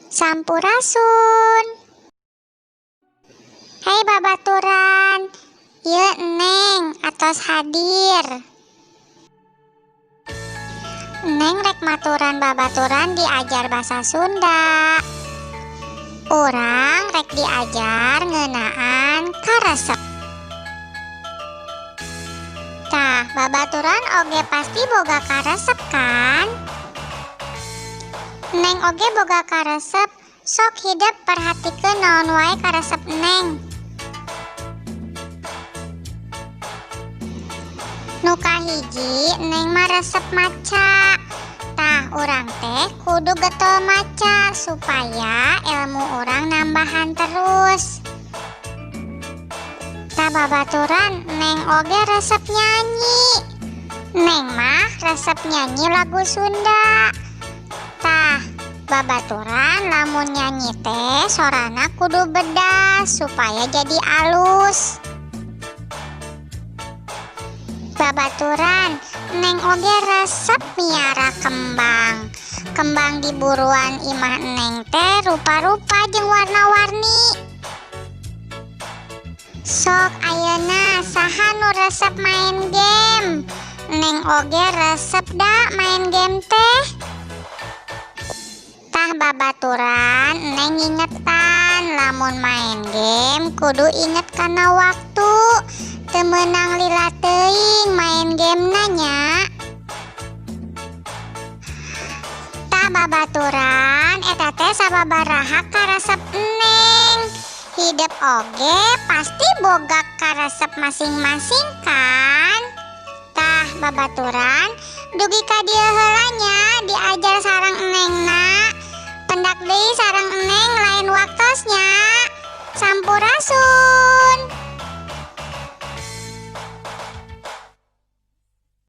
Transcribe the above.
Sampurasun. Hei babaturan, ieu Neng atos hadir. Neng rek maturan babaturan diajar basa Sunda. Urang rek diajar ngeunaan karesep. Tah, babaturan oge pasti boga karesep, kan? Neng oge boga karesep. Sok hidep perhatikeun naon wae karesep Neng. Nu kahiji, Neng mah resep maca. Tah, urang teh kudu getol maca supaya ilmu urang nambahan terus. Tah babaturan, Neng oge resep nyanyi. Neng mah resep nyanyi lagu Sunda. Tah, babaturan, lamun nyanyi teh sorana kudu bedas supaya jadi alus. Babaturan, Neng oge resep miara kembang. Kembang di buruan imah Neng teh rupa-rupa jeung warna-warni. Sok ayeuna saha nu resep main game? Neng oge resep da main game teh. Tah babaturan, Neng ngingetan lamun main game kudu inget kana waktu. Teu meunang lila teuing main game nya. Tah babaturan, eta teh sababaraha karesep Neng. Hidep oge pasti boga karesep masing-masing, kan? Tah babaturan, dugi ka dieu heula nya diajar sareng Nengna. Pendak deui sareng Neng lain waktosnya. Sampurasun.